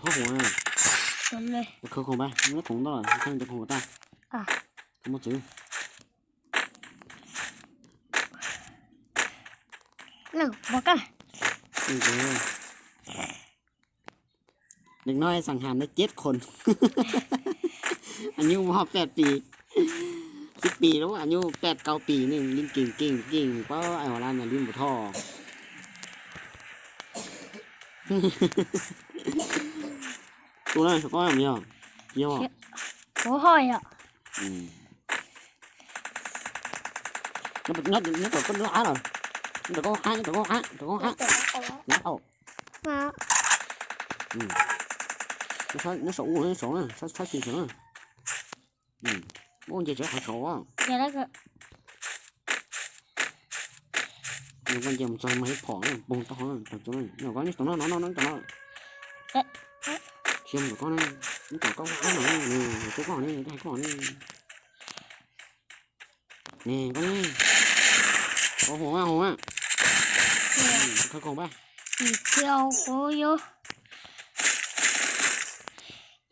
ໂອ້ໂຫ ຕົນເລີຍ ເອົາເຄື່ອງຂອງໄປ ເອົາຂອງຕະຫຼອດ ເຄື່ອງຈະຂອງຕາ ອ່ະ ເອົາມືຖື ເລີກບໍ່ກະ ເອີ ເດັກນ້ອຍສັງຫານໄດ້ເຈັດຄົນ ອາຍຸບໍ່ຮອດແປດປີ ສິບປີແລ້ວ ອາຍຸແປດເກົ້າປີນີ້ ຫຼິ້ນເກັ່ງໆ ເກັ່ງ ປ້າ ໄອ້ຫົວລ້ານນະຫຼິ້ນບໍ່ທໍ້ ໂຕນັ້ນສະກອຍມີບໍ່? ມີບໍ່? ໂອ້ ຫ້ອຍອ່ະ ອືມ ນັບ ນັບ ນັບກ່ອນ ນັບກ່ອນ ນັບກ່ອນ ນັບກ່ອນ ນັບເອົາ ມາ ອືມ ໃຊ້ ໃຊ້ສອງ ໃຊ້ສອງ ໃຊ້ສີ່ ໃຊ້ ອືມ ໂອ້ ເຈັບໃຈຂາສອງ ເຈັບແລ້ວກໍ ມັນຍັງຈະມາເຮັດຜອງ ປົງຕອນ ຕອນນີ້ ເອົາກ່ອນ ນີ້ ຕອນນັ້ນ ຕອນນັ້ນ ຕອນນັ້ນ ເອະ ເອີ ເຊື່ອມກ່ອນນະ ນີ້ ຕອນກ່ອນ ນີ້ ນີ້ ຕົວກ່ອນນີ້ ໄດ້ກ່ອນນີ້ ນີ້ ກ່ອນນີ້ ໂອ້ໂຫ ໂອ້ໂຫ ເອີ ອືມ ຄ່ອຍໆ ໄປ ອີກກ່ຽວ ໂອ້ຍ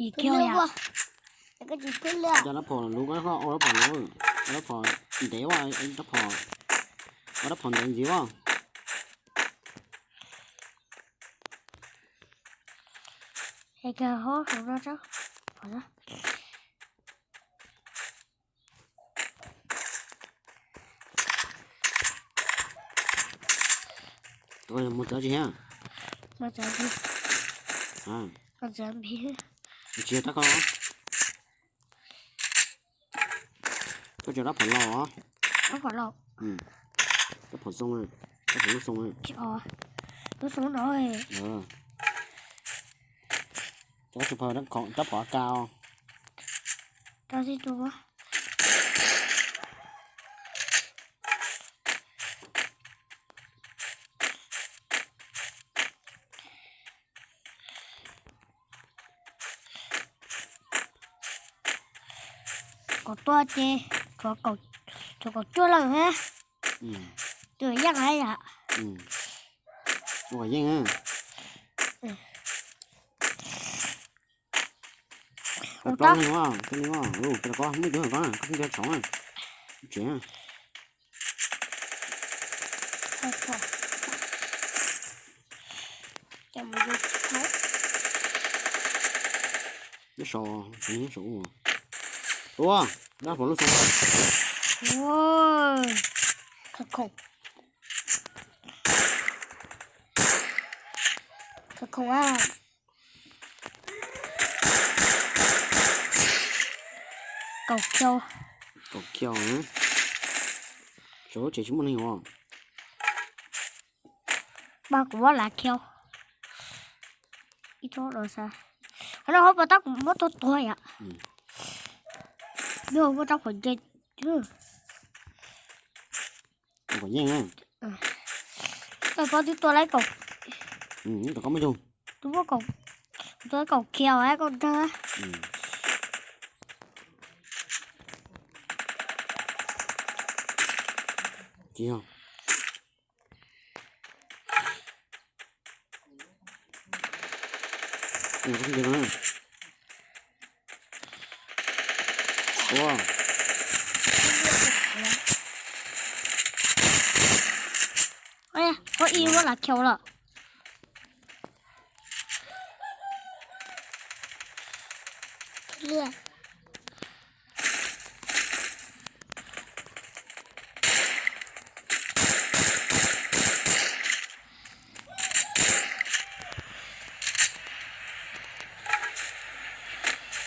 ອີກກ່ຽວ ແລ້ວກໍຈິຂຶ້ນເຮືອ ຈະລັບພໍລູກ ແລ້ວກໍເອົາລັບພໍລູກ ເອົາລັບພໍເດວ່າ ເອົາລັບພໍ ເອົາລັບພໍເດຊິວ່າ ເຮັດກະຮອ ເຮົາເຈົ້າ ພໍລະ. ໂອ້ຍ ໝົດແລ້ວຈິຮະ ໝົດແລ້ວຈິ ອ່າ ໝົດແລ້ວຈິ ເຈຍຕາກອງ ເຈົ້າຈະຮັບຜົນເຫຼົ່າເຫາະ ຮັບຜົນເຫຼົ່າ ອືມ ຮັບຜົນສົ່ງເລີຍ ຮັບຜົນລູກສົ່ງເລີຍ ອໍ ລູກສົ່ງເລີຍ ເອີ ເຈົ້າຊິເອົາຂອງ ເຈົ້າຂໍກາວ ເຈົ້າຊິຕົວ ກໍຕົວເຈ ຕົວເກົ່າ ຕົວເກົ່າຕົວຫຼັງແຮະ ອືມ ຕົວຍັງໄງອະ ອືມ ຕົວຍັງອະ ເອີ ໂອ້ ຕາຍ ຕົວນີ້ວ່າ ຕົວນີ້ວ່າ ໂອ້ ຕົວກໍມີຕົວກໍ ກໍມີຕົວສອງອະ ເຈ ຈະມາຢູ່ເຂົາ ເດຊອ ເດຊອ ຕົວ ດາວຜົນລູກສອງ ໂອ້ຍ ຄັກໂຄ ຄັກໂຄວ່າ ເກົາຂຽວ ເກົາຂຽວນະ ໂຊເຈຊິໝົດນີ້ຫວາ ບາກວ່າຫຼາຂຽວ ອີໂຕໂດຊາ ອັນນັ້ນເຮົາບໍ່ຕັກບໍ່ຕົວຕົວຍອະ ອືມ ໂດບໍ່ຕັກຜົນເຈັດ ເອີ ມັນກໍຍິງນະ ເອີ ແຕ່ພໍທີ່ຕົວໄລ່ເຂົາ ອືມ ແຕ່ກໍບໍ່ຢູ່ ຕົວເຂົາ ຕົວເຂົາຂຽວໃຫ້ເຂົາເດີ ອືມ ຈຽວ ເອີ ເປັນຈັ່ງໃດນະ ໂອ້ ເອີຍ ເຂົາອີ່ວ່າລະຂຽວລະ ເລືອດ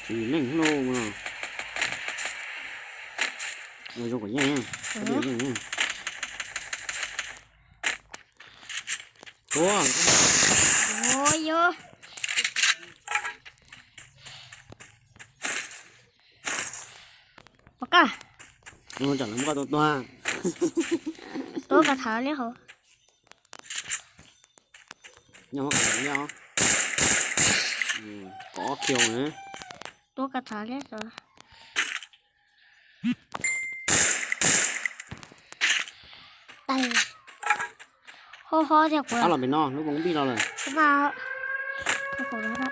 ສີ່ໜຶ່ງໂລມາ ເອົາຍົກໄປແຍ່ ເອີ ຍົກໄປແຍ່ ໂອ້ຍ ໂອ້ຍ ໂອ້ ປາກກາ ມັນຈະນຳກັບຕົວ ຕົວກະຖາເລີຍເຮົາ ຍັງບໍ່ກະຖາເລີຍເຮົາ ອືມ ກໍຂຽວນະ ຕົວກະຖາເລີຍເຮົາ ຕາຍ ໂຫ ໂຫ ເຈັບ ເອົາລະໄປນອນ ລູກບົງບີລະເລີຍ ມາ ໂອ້ໂຫ ແລ້ວເນາະ